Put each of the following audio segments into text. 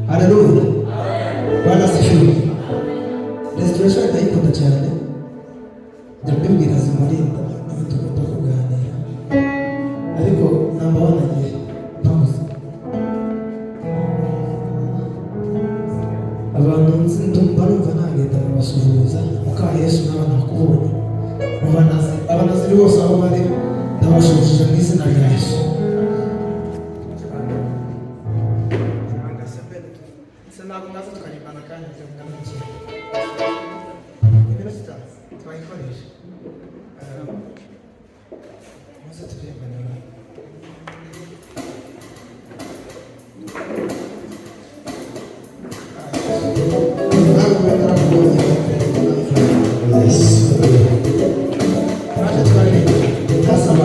Haleluya. Bwana asifiwe. Restoration ndayikunda cyane. Njya mbibwira Zimurinda, niwe tugomba kuganira. Ariko number one agiye pause. Abantu nzi ndumva numva nagenda nkabasuhuza, muka Yesu n'abantu bakubonye. Mu banazi, abanaziri bose aho bari, ndabashuhuje mu izina rya Yesu. Ntabwo mwaza tukarimbana akanya kangana iki? Iminota 5 twayikoresha. Muze turirimbane. Nawe narakubonye. Yes. Naje tukaririmba. Ndasaba.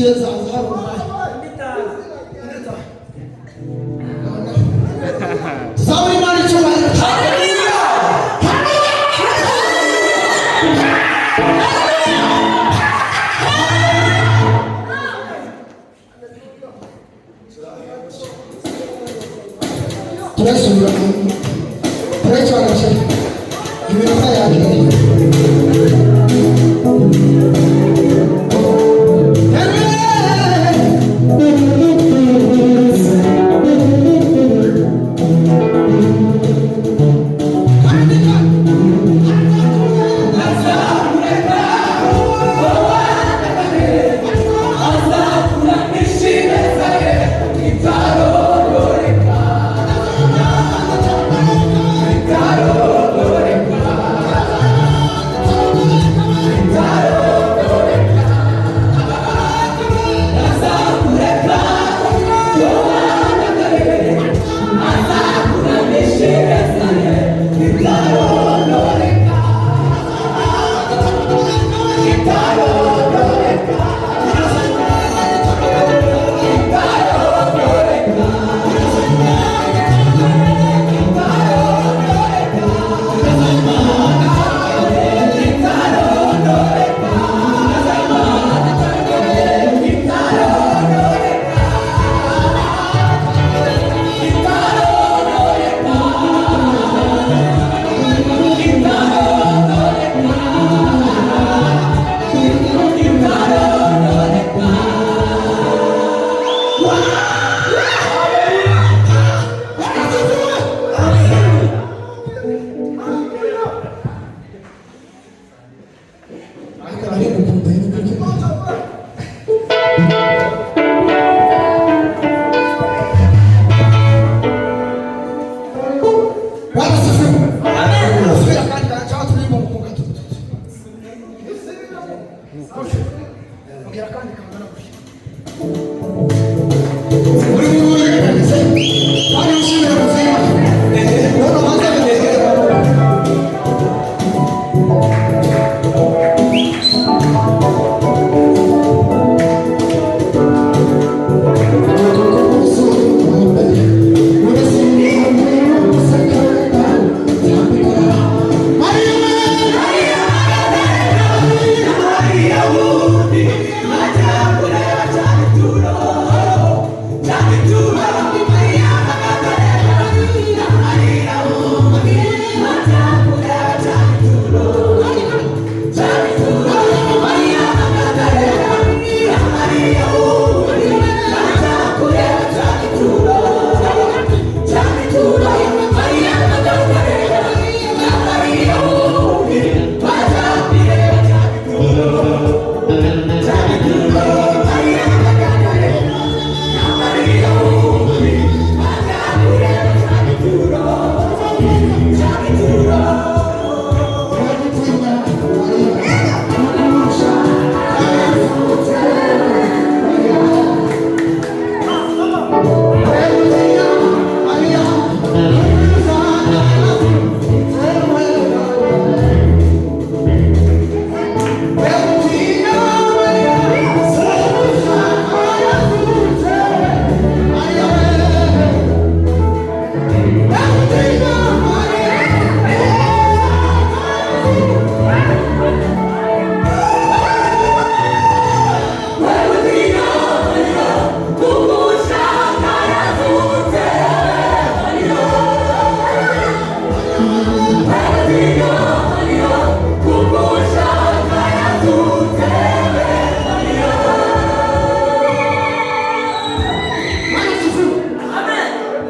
Yes. Tuzabona Imana icyubahiro. Turasubira turayicwanisha iminota yagiye. Ariko ariko gukunda. Bwana asifiwe. Subira kandi kandi cyangwa turirimba mu gato. Ongera kandi kangana gutya. Uri muri kandi ushimira ubuzima. None ubanza bitegera.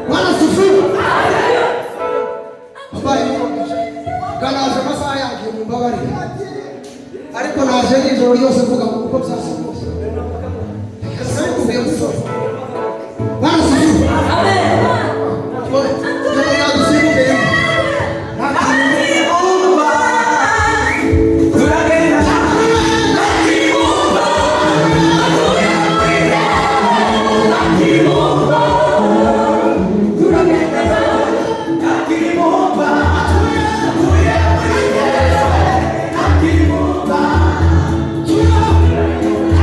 Bwana asifiwe. Mbaye ganaje amasaha yagiye, mumbabarire, ariko naje nijoro ryose mvuga ngo uko byasa kose sinakubwiye gusoza. Bwana asifiwe. Dusimbukiyemo. Thank you.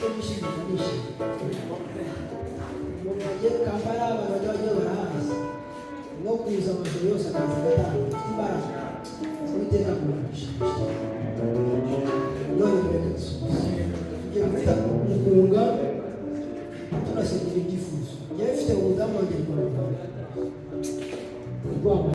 Ko nishimye, nishimye. Umuntu wagiye Kampala, abantu bajya bagiye barahazi no kuza amajoro yose, akaza agatanga, afite imbaraga. Uwiteka akumugisha. None mureke dusoze, tugiye guhita mukunga, tunasengera ibyifuzo. Njyewe mfite umudamu wanjye rwanda rwamagana.